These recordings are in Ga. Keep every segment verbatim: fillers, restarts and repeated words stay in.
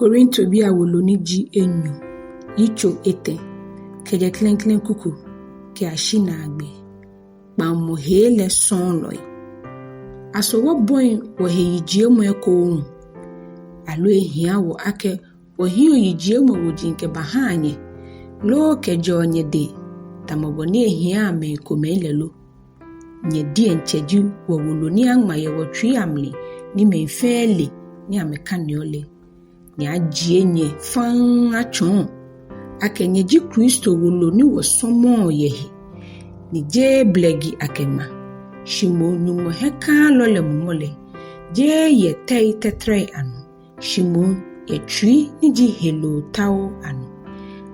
Korintobii awolo ni ji enyɔ, yitso etɛ, kɛjɛ klɛŋklɛŋ kuku kɛyashi naagbee. Kpaŋmɔ hee lɛ sɔɔlɔi. Aso wɔbɔi wɔhe yijiemɔ ekoŋŋ? Aloo ehia wɔ akɛ wɔhiɛɔ yijiemɔ woji kɛbahaa nyɛ, loo kɛjɛɔ nyɛdɛŋ, tamɔ bɔ ni ehiaa mɛi komɛi lɛ lo? Nyɛ diɛŋtsɛ ji wɔwolo ni aŋma yɛ wɔtsuii amli, ni mɛi fɛɛ le ni amɛkaneɔ lɛ. Ni ajie nyɛ faŋŋ atsɔɔ akɛ nyɛ ji Kristo wolo ni wɔsɔmɔɔ yɛ he, ni jeee blɛgi akɛŋma, shi moŋ Nyɔŋmɔ hiɛkãalɔ lɛ Mumɔ lɛ, jeee yɛ tɛi tɛtrɛi anɔ, shi moŋ yɛ tsui ni ji heloo tao anɔ.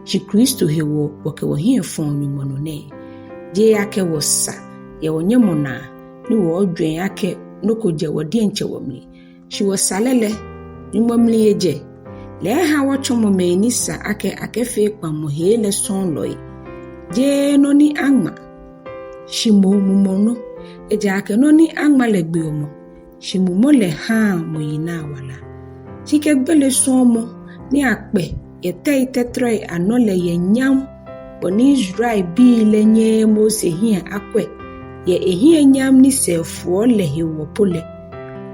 Shi Kristo hewɔ wɔkɛ wɔhiɛ fɔɔ Nyɔŋmɔ nɔ nɛɛ. Jeee akɛ wɔsa yɛ wɔnyɛmɔ naa, ni wɔɔjwɛŋ akɛ nɔ ko jɛ wɔ diɛŋtsɛ wɔmli, shi wɔsalɛ lɛ, Nyɔŋmɔ mli ejɛ. Lɛ eha wɔtsɔmɔ mɛi ni sa akɛ akɛfee kpaŋmɔ hee lɛ sɔɔlɔi, jeee nɔ ni aŋma, shi moŋ mumɔ nɔ. Ejaakɛ nɔ ni aŋma lɛ gbeɔ mɔ, shi mumɔ lɛ haa mɔ yi naa wala. Shi kɛ gbele sɔɔmɔ ni akpɛ yɛ tɛi tɛtrɛi anɔ lɛ yɛ nyam, bɔ ni Israelbii lɛ nyɛɛɛ Mose hiɛ akwɛ yɛ ehiɛ nyam ni sɛɛ foɔ lɛ hewɔ po lɛ,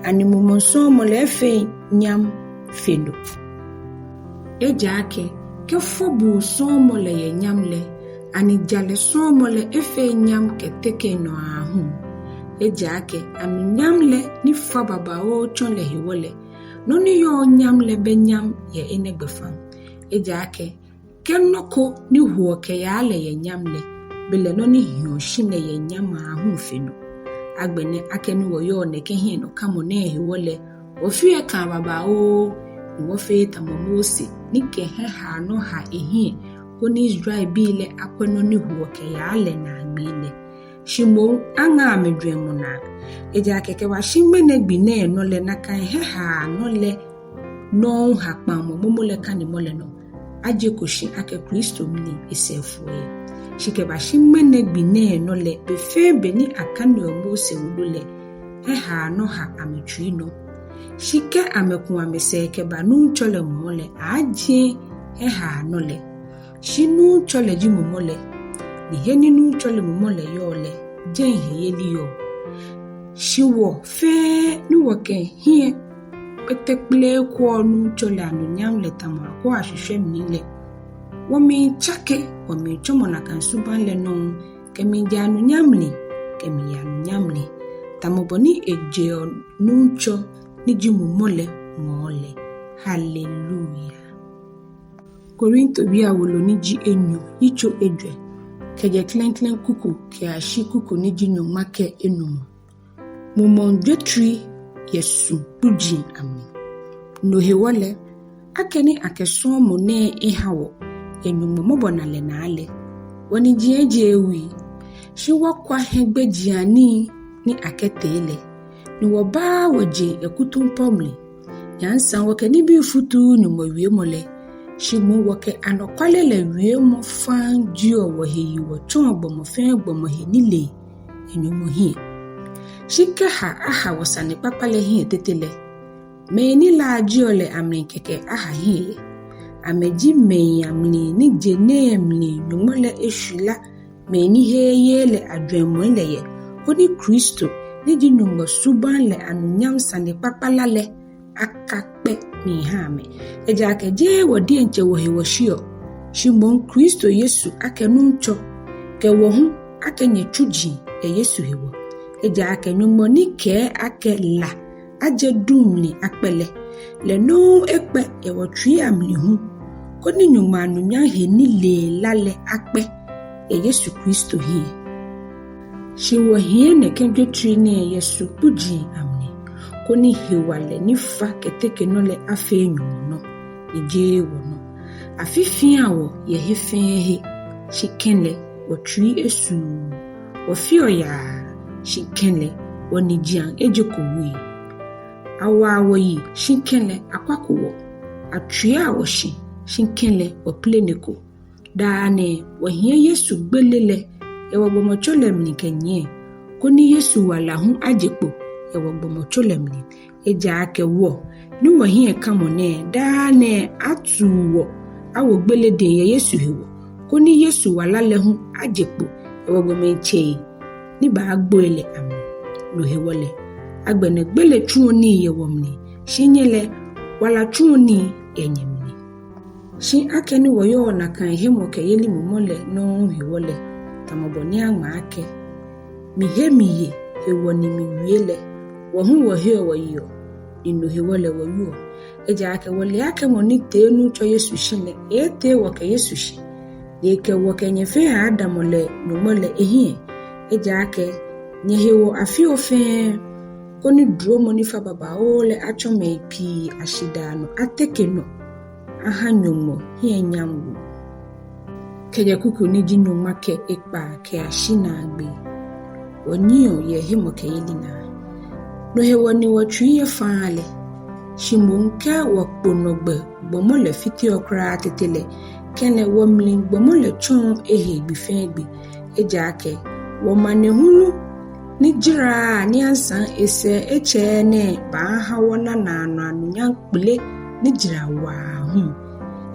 ani mumɔ sɔɔmɔ lɛ efeŋ nyam fe no? Ejaakɛ kɛ fɔbuu sɔɔmɔ lɛ yɛ nyam lɛ, ani jalɛ sɔɔmɔ lɛ efeŋ nyam kɛteke nɔ aahu? Ejaakɛ anunyam lɛ ni fa babaoo tsɔ lɛ hewɔ lɛ, nɔ ni yɔɔ nyam lɛ bɛ nyam yɛ enɛ gbɛfaŋ. Ejaakɛ kɛ nɔ ko ni hoɔ kɛyaa lɛ yɛ nyam lɛ, belɛ nɔ ni hiɔ shi lɛ yɛ nyam aahu fe no. Agbɛnɛ akɛni wɔyɔɔ nɛkɛ hiɛnɔkamɔ nɛɛ hewɔ lɛ, wɔfeɔ ekãa babaoo, ni wɔfeee tamɔ Mose ni kɛ hiɛhaanɔ ha ehiɛ, koni Israelbii lɛ akwɛ nɔ ni hoɔ kɛyaa lɛ naagbee lɛ. Shi moŋ aŋa amɛjwɛŋmɔ naa. Ejaakɛ kɛbashi ŋmɛnɛ gbi nɛɛ nɔ lɛ, nakai hiɛhaanɔ lɛ nɔŋŋ ha kpaŋmɔ momo lɛ kanemɔ lɛ nɔ, ajeko shi akɛ Kristo mli esɛɛ foɔ yɛ. Shi kɛbashi ŋmɛnɛ gbi nɛɛ nɔ lɛ, be fɛɛ be ni akaneɔ Mose wolo lɛ, hiɛhaanɔ ha amɛtsui nɔ. Shi kɛ amɛku amɛsɛɛ kɛba Nuŋtsɔ lɛ ŋɔɔ lɛ, aaajie hiɛhaanɔ lɛ. Shi Nuŋtsɔ lɛ ji Mumɔ lɛ, ni he ni Nuŋtsɔ lɛ Mumɔ lɛ yɔɔ lɛ, jɛi heyeli yɔɔ. Shi wɔ fɛɛ ni wɔkɛ hiɛ kpetekplee kwɛɔ Nuŋtsɔ lɛ anunyam lɛ tamɔ akwɛɔ ashwishwɛ mli lɛ, wɔmiitsake wɔmiitsɔmɔ nakai subaŋ lɛ nɔŋŋ, kɛmiijɛ anunyam mli kɛmiiya anunyam mli, tamɔ bɔ ni ejeɔ Nuŋtsɔ ni ji Mumɔ lɛ ŋɔɔ lɛ. Hallelujah. Korintobii awolo ni ji enyɔ, yitso ejwɛ, kɛjɛ klɛŋklɛŋ kuku kɛyashi kuku ni ji nyɔŋma kɛ enumɔ. Mumɔŋ jwetri yɛ su kpuji amli. No hewɔ lɛ, akɛni akɛ sɔɔmɔ nɛɛ eha wɔ yɛ Nyɔŋmɔ mɔbɔnalɛ naa lɛ, wɔnijiaŋ ejeee wui, shi wɔkwa hiɛgbejianii ni akɛtee lɛ, ni wɔbaaa wɔjeŋ yɛ kutumpɔo mli, ni asaŋ wɔkɛ nibii futuuu Nyɔŋmɔ wiemɔ lɛ, shi moŋ wɔkɛ anɔkwale lɛ wiemɔ faŋŋ jieɔ wɔhe yi wɔtsɔɔ gbɔmɔ fɛɛ gbɔmɔ he nilee yɛ Nyɔŋmɔ hiɛ. Shi kɛ ha aha wɔsanekpakpa lɛ hiɛ tete lɛ, mɛi ni laajeɔ lɛ amli kɛkɛ aha hiɛ yɛ. Amɛji mɛi amli ni je nɛɛ mli Nyɔŋmɔ lɛ eshwila mɛi ni heee yeee lɛ ajwɛŋmɔi lɛ yɛ, koni Kristo ni ji Nyɔŋmɔ subaŋ lɛ anunyam sanekpakpa la lɛ akakpɛ miiha amɛ. Ejaakɛ jeee wɔ diɛŋtsɛ wɔhe wɔshiɛɔ, shi moŋ Kristo Yesu akɛ Nuŋtsɔ, kɛ wɔ hu akɛ nyɛtsuji yɛ Yesu hewɔ. Ejaakɛ Nyɔŋmɔ ni kɛɛ akɛ la ajɛ duŋ mli akpɛ lɛ, lɛ nɔŋŋ ekpɛ yɛ wɔtsuii amli hu, koni Nyɔŋmɔ anunyam he nilee la lɛ akpɛ yɛ Yesu Kristo hiɛ. Shi wɔhiɛ nɛkɛ jwetri nɛɛ yɛ su kpuji amli, koni hewalɛ ni fa kɛteke nɔ lɛ afee Nyɔŋmɔ nɔ, ni jeee wɔnɔ. Afifia wɔ yɛ he fɛɛ he, shi kɛlɛ wɔtsui esuuu. Wɔfeɔ yaa, shi kɛlɛ wɔnijiaŋ ejeko wui. Awaa wɔ yi, shi kɛlɛ akwako wɔ. Atswiaa wɔ shi, shi kɛlɛ wɔpleneko. Daa nɛɛ wɔhiɛ Yesu gbele lɛ yɛ wɔgbɔmɔtso lɛ mli kɛnyiɛ, koni Yesu wala hu aje kpo yɛ wɔgbɔmɔtso lɛ mli, Ejaakɛ wɔ ni wɔhiɛ kamɔ nɛɛ, daa nɛɛ atu wɔ awo gbele dɛŋ yɛ Yesu hewɔ, koni Yesu wala lɛ hu aje kpo yɛ wɔgbɔmɔtsei ni baagboi lɛ amli. No hewɔ lɛ, agbɛnɛ gbele tsuɔ nii yɛ wɔmli, shi nyɛ lɛ, wala tsuɔ nii yɛ nyɛmli. Shi akɛni wɔyɔɔ nakai hemɔkɛyeli mumɔ lɛ nɔŋŋ hewɔ lɛ, tamɔ bɔ ni aŋma akɛ: Mihe miye hewɔ ni miwie lɛ, wɔ hu wɔheɔ wɔyeɔ, ni no hewɔ lɛ wɔwieɔ. Ejaakɛ wɔle akɛ mɔ ni tee Nuŋtsɔ Yesu shi lɛ, eeetee wɔ kɛ Yesu shi, ni ekɛ wɔ kɛ nyɛ fɛɛ aaadamɔ lɛ Nyɔŋmɔ lɛ ehiɛ. Ejaakɛ nyɛhewɔ afeɔ fɛɛ, koni duromɔ ni fa babaoo lɛ atsɔ mɛi pii ashidaa nɔ ateke nɔ aha Nyɔŋmɔ hiɛnyamwoo. Kɛjɛ kuku ni ji nyɔŋma kɛ ekpaa kɛyashi naagbee. Wɔnyiɛɔ yɛ hemɔkɛyeli naa. No hewɔ ni wɔtsui efaaa lɛ, shi moŋ kɛ wɔkponɔgbɛ gbɔmɔ lɛ fiteɔ kwraa tete lɛ, kɛlɛ wɔmli gbɔmɔ lɛ tsɔɔ ehee gbi fɛɛ gbi. Ejaakɛ wɔmanehulu ni jaraaa ni asaŋ esɛɛ etsɛɛɛ nɛɛ baaha wɔna naanɔ anunyam kpele ni jara wa hu.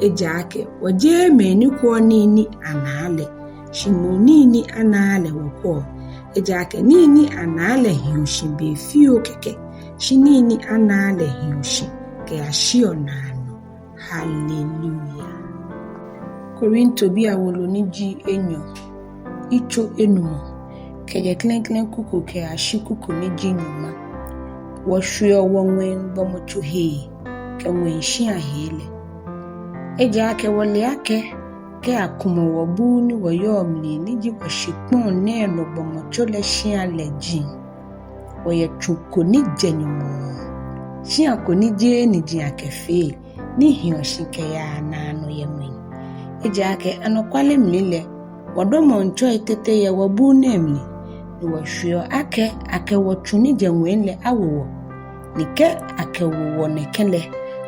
Ejaakɛ wɔjeee mɛi ni kwɛɔ nii ni anaa lɛ, shi moŋ nii ni anaaa lɛ wɔkwɛɔ. Ejaakɛ nii ni anaa lɛ hiɔ shi be fioo kɛkɛ, shi nii ni anaaa lɛ hiɔ shi kɛyashiɔ naanɔ. Hallelujah. Korintobii awolo ni ji enyɔ, yitso enumɔ, kɛjɛ klɛŋklɛŋ kuku kɛyashi kuku ni ji nyɔŋma. Wɔshweɔ wɔŋwɛi gbɔmɔtso hee kɛ ŋwɛi shia hee lɛ. Ejaakɛ wɔle akɛ, kɛ akumɔ wɔbuu ni wɔyɔɔ mli ni ji wɔshikpɔŋ nɛɛ nɔ gbɔmɔtso lɛ shia lɛ jiŋ, wɔyɛ tsu ko ni jɛ Nyɔŋmɔ ŋɔɔ, shia ko ni jeee niji akɛfee, ni hiɔ shi kɛyaa naanɔ yɛ ŋwɛi. Ejaakɛ anɔkwale mli lɛ, wɔdɔmɔɔ ŋtsɔi tete yɛ wɔbuu nɛɛ mli, ni wɔshweɔ akɛ akɛ wɔtsu ni jɛ ŋwɛi lɛ awo wɔ. Ni kɛ akɛwo wɔ nɛkɛ lɛ,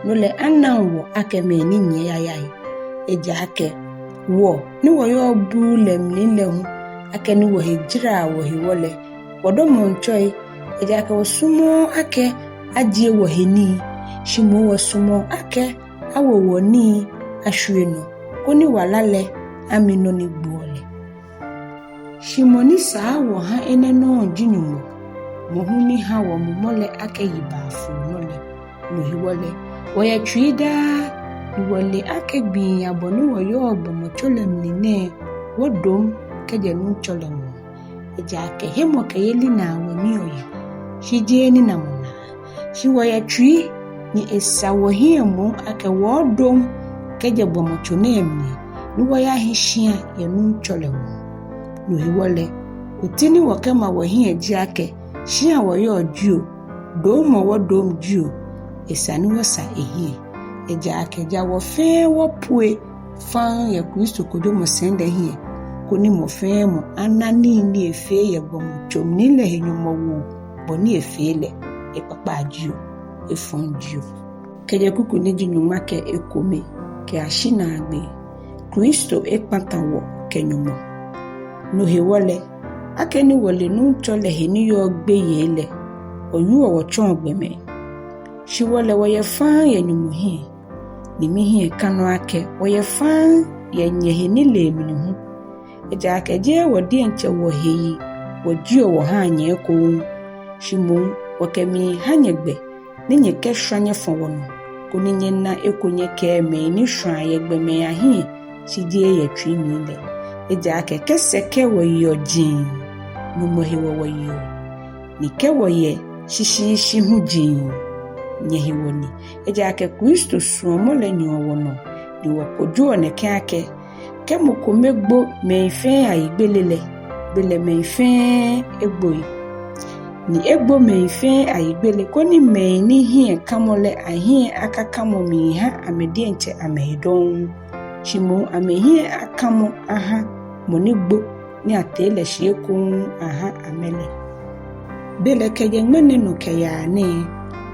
no lɛ anaŋ wɔ akɛ mɛi ni nyiɛ yayai. Ejaakɛ wɔ ni wɔyɔɔ buu lɛ mli lɛ hu, akɛni wɔhe jaraa wɔ hewɔ lɛ, wɔdɔmɔɔ ŋtsɔi, ejaakɛ wɔsumɔɔɔ akɛ ajie wɔhe nii, shi moŋ wɔsumɔɔ akɛ awo wɔ nii ashwie nɔ, koni wala lɛ ami nɔ ni gboɔ lɛ. Shi mɔ ni saa wɔ ha enɛ nɔŋŋ ji Nyɔŋmɔ, mɔ hu ni ha wɔ Mumɔ lɛ akɛ yibaafoo nɔ lɛ. No hewɔ lɛ, wɔyɛ tsui daa, ni wɔle akɛ gbii abɔ ni wɔyɔɔ gbɔmɔtso lɛ mli nɛɛ, wɔdom kɛjɛ Nuŋtsɔ lɛ ŋɔɔ. Ejaakɛ hemɔkɛyeli naa wɔnyiɛɔ yɛ, shi jeee ninamɔ naa. Shi wɔyɛ tsui, ni esa wɔhiɛ moŋ akɛ wɔɔdom kɛjɛ gbɔmɔtso nɛɛ mli, ni wɔyahi shia yɛ Nuŋtsɔ lɛ ŋɔɔ. No hewɔ lɛ, oti ni wɔkɛma wɔhiɛ ji akɛ, shia wɔyɔɔ jio, domɔ wɔdom jio, esa ni wɔsa ehiɛ. Ejaakɛ ja wɔ fɛɛ wɔpue faŋŋ yɛ Kristo kojomɔ sɛi lɛ hiɛ, koni mɔ fɛɛ mɔ ana nii ni efee yɛ gbɔmɔtso mli lɛ he nyɔmɔwoo bɔ ni efee lɛ, ekpakpa jio, efɔŋ jio. Kɛjɛ kuku ni ji nyɔŋma kɛ ekome kɛyashi naagbee. Kristo ekpata wɔ kɛ Nyɔŋmɔ. No hewɔ lɛ, akɛni wɔle Nuŋtsɔ lɛ he ni yɔɔ gbeyei lɛ, wɔwieɔ wɔtsɔɔ gbɔmɛi. Shi wɔ lɛ wɔyɛ faŋŋ yɛ Nyɔŋmɔ hiɛ, ni mihiɛ ka nɔ akɛ wɔyɛ faŋŋ yɛ nyɛhenilee mli hu. Ejaakɛ jeee wɔ diɛŋtsɛ wɔhe yi wɔjieɔ wɔhaa nyɛ ekoŋŋ, shi moŋ wɔkɛmiiha nyɛ gbɛ ni nyɛkɛshwa nyɛfɔ wɔnɔ, koni nyɛna eko nyɛkɛɛ mɛi ni shwaa yɛ gbɔmɛi ahiɛ, shi jeee yɛ tsui mli lɛ. Ejaakɛ kɛ sɛkɛ wɔyeɔ jiŋŋ, Nyɔŋmɔ hewɔ wɔyeɔ, ni kɛ wɔyɛ shishiishi hu jiŋŋ, nyɛhewɔ ni. Ejaakɛ Kristo suɔmɔ lɛ nyɛɔ wɔnɔ, ni wɔkojoɔ nɛkɛ akɛ, kɛ mɔ kome gbo mɛi fɛɛ ayigbele lɛ, belɛ mɛi fɛɛ egboi. Ni egbo mɛi fɛɛ ayigbele, koni mɛi ni hiɛ kamɔ lɛ ahiɛ akakamɔ miiha amɛ diɛŋtsɛ amɛhe dɔŋŋ, shi moŋ amɛhiɛ akamɔ aha mɔ ni gbo ni atee lɛ shi ekoŋŋ aha amɛ lɛ. Belɛ kɛjɛ ŋmɛnɛ nɔ kɛyaa nɛɛ,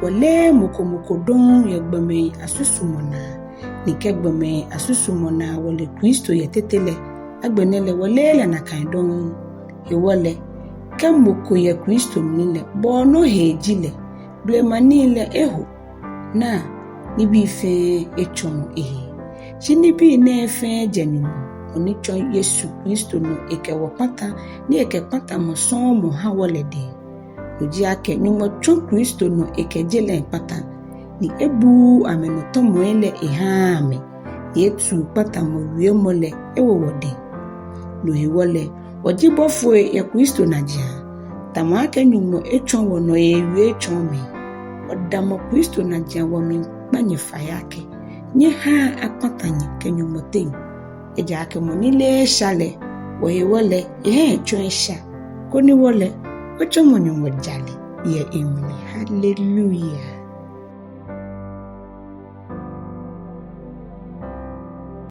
wɔleee mɔ ko mɔ ko dɔŋŋ yɛ gbɔmɛi asusumɔ naa, ni kɛ gbɔmɛi asusumɔ naa wɔle Kristo yɛ tete lɛ, agbɛnɛ lɛ wɔleee lɛ nakai dɔŋŋ. Hewɔ lɛ, kɛ mɔ ko yɛ Kristo mli lɛ, bɔɔnɔ hee ji lɛ, Blema nii lɛ eho, naa, nibii fɛɛ etsɔmɔ ehee. Shi nibii nɛɛ fɛɛ jɛ Nyɔŋmɔ, mɔ ni tsɔ Yesu Kristo nɔ ekɛ wɔ kpata, ni ekɛ kpatamɔ sɔɔmɔ ha wɔ lɛ dɛŋ. No ji akɛ Nyɔŋmɔ tsɔ Kristo nɔ ekɛ je lɛ kpata, ni ebuuu amɛnɔtɔmɔi lɛ ehaaa amɛ, ni etu kpatamɔ wiemɔ lɛ ewo wɔdɛŋ. No hewɔ lɛ, wɔji bɔfoi yɛ Kristo najiaŋ, tamɔ akɛ Nyɔŋmɔ etsɔ wɔnɔ ewie etsɔɔ mɛi. Wɔdamɔ Kristo najiaŋ wɔmiikpa nyɛ fai akɛ, nyɛhaa akpata nyɛ kɛ Nyɔŋmɔ teŋ. Ejaakɛ mɔ ni leee esha lɛ, wɔ hewɔ lɛ, eha etsɔ esha, koni wɔ lɛ, wɔtsɔmɔ Nyɔŋmɔ jalɛ yɛ emli. Hallelujah.